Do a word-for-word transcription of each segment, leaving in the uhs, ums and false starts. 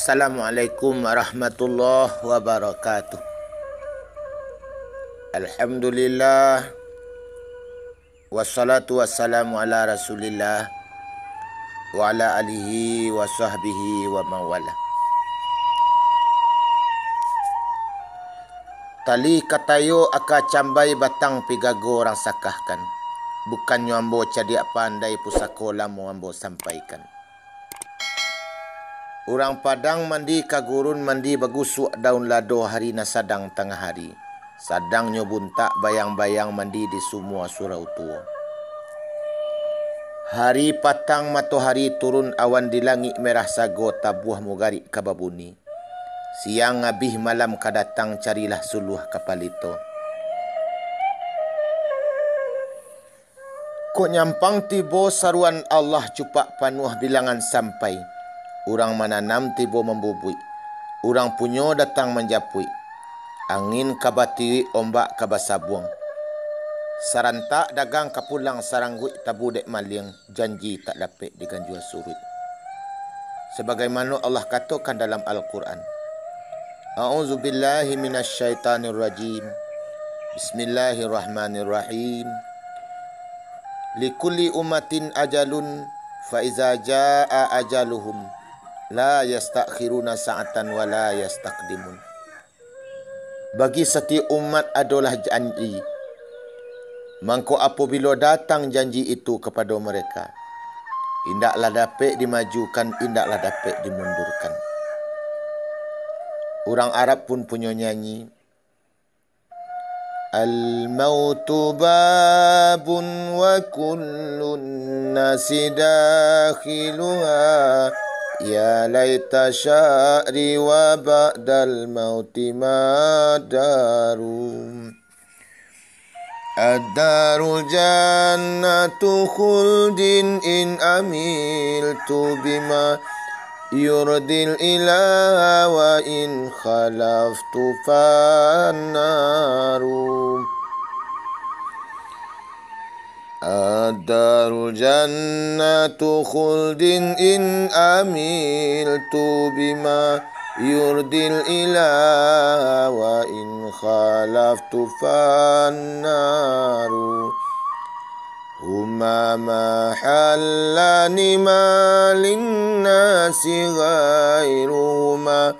Assalamualaikum warahmatullahi wabarakatuh. Alhamdulillah. Wassalatu wassalamu ala Rasulillah wa ala alihi wa sahbihi wa mawala. Tali katayo aka cambai batang pigago urang sakahkan. Bukannyo ambo cadiak pandai pusako lamo ambo sampaikan. Urang Padang mandi ka gurun mandi bagusuak daun lado hari nan sadang tangah hari. Sadangnyo buntak bayang-bayang mandi di sumua surau tuo. Hari patang matohari turun awan di langik merah sago tabuah mugarik ka babuni. Siang abih malam ka datang carilah suluah ka palito. Kok nyampang tibo saruan Allah cupak panuah bilangan sampai. Urang mananam tibo mambubuik. Urang punyo datang manjapuik. Angin ka batiuik, ombak ka basabuang. Sarantak dagang ka pulang, sarangguik tabu dek maliang, janji tak dapek diganjua suruik. Sabagaimano Allah katokan dalam Al-Quran, A'udzubillahi minasyaitonirrajim. Bismillahirrahmanirrahim. Likulli ummatin ajalun, fa iza jaa ajaluhum, la yastakhiruna sa'atan wa la yastaqdimun. Bagi satiok umat adolah janji. Mangko apobilo datang janji itu kapado mereka, indaklah dapek dimajukan, indaklah dapek dimundurkan. Urang Arab pun punyo nyanyi, Al-mautu babun wa kullun nasi dakhiluha, ya laita sya'ri wa ba'dal mauti madaru. Ad-daru jannatu khuldin in amiltu bima yurdil ilaha wa in khalaftu fannaru. Ad-daru jannatu khuldin in amiltu bima yurdil ilaha wa in khalaftu fannaru. Huma mahallani ma linnasi ghairuhuma.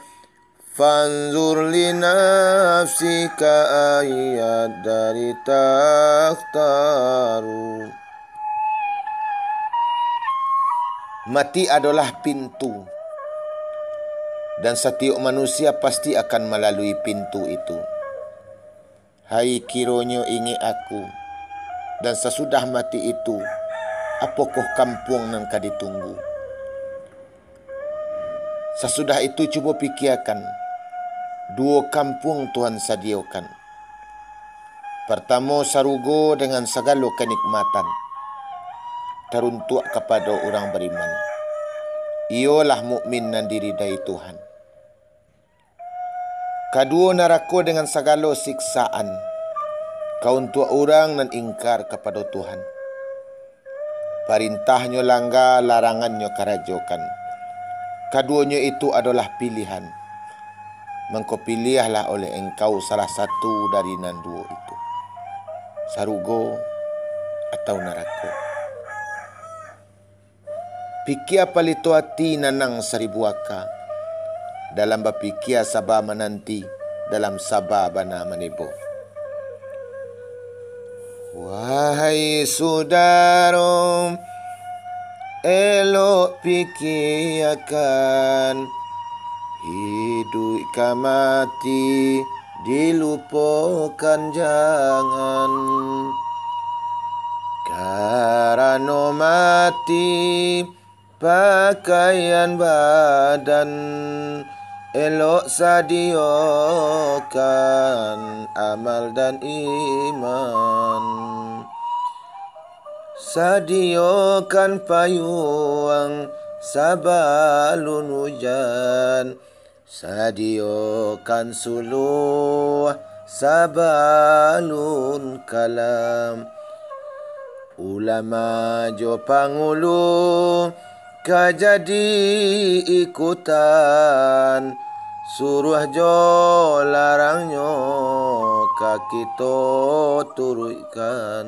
Fanzur li nafsika ayyad dari takhtaru. Mati adolah pintu, dan satiok manusia pasti akan malalui pintu itu. Hai, kironyo ingek aku, dan sasudah mati itu, apokoh kampuang nan ka ditunggu? Sasudah itu, cubo pikiakan, duo kampuang Tuhan sadiokan. Partamo, sarugo dengan sagalo kanikmatan, taruntuak kapado urang bariman, iyolah mukmin nan diridai Tuhan. Kaduo, narako dengan sagalo siksaan, ka untuak urang nan ingkar kapado Tuhan. Parintahnyo langga, larangannyo karajokan. Kaduonyo itu adolah pilihan. Mangko piliahlah oleh engkau salah satu dari nan duo itu, sarugo atau narako. Pikia palito ati nanang saribu aka, dalam bapikia saba mananti, dalam saba bana manibo. Wahai sudaro, elok pikiakan, hiduik ka mati dilupokan jangan. Karano mati pakaian badan, elok sadiokan amal dan iman. Sadiokan payuang sabalun ujan, sadiokan suluah sabalun kalam. Ulama jo pangulu ka jadi ikutan, suruah jo larangnyo ka kito turuikkan.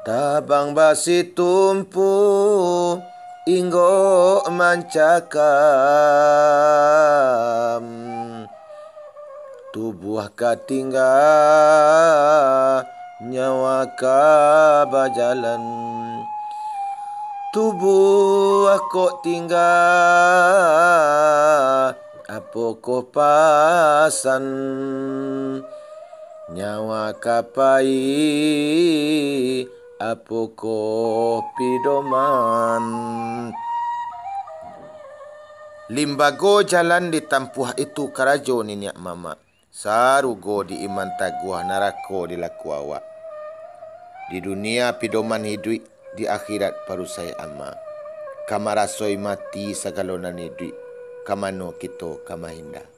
Tabang basitumpu inggok mancakam, tubuah ka tingga, nyawa ka bajalan. Tubuah kok tingga, apokoh pasan? Nyawa ka pai, apokoh pidoman? Limbago jalan ditampuah itu karajo niniak mamak, sarugo di iman taguah, narako di laku awak. Di dunia pidoman iduik, di akhirat parusai amal. Ka marasoi mati sagalo nan iduik, ka mano kito ka mahinda?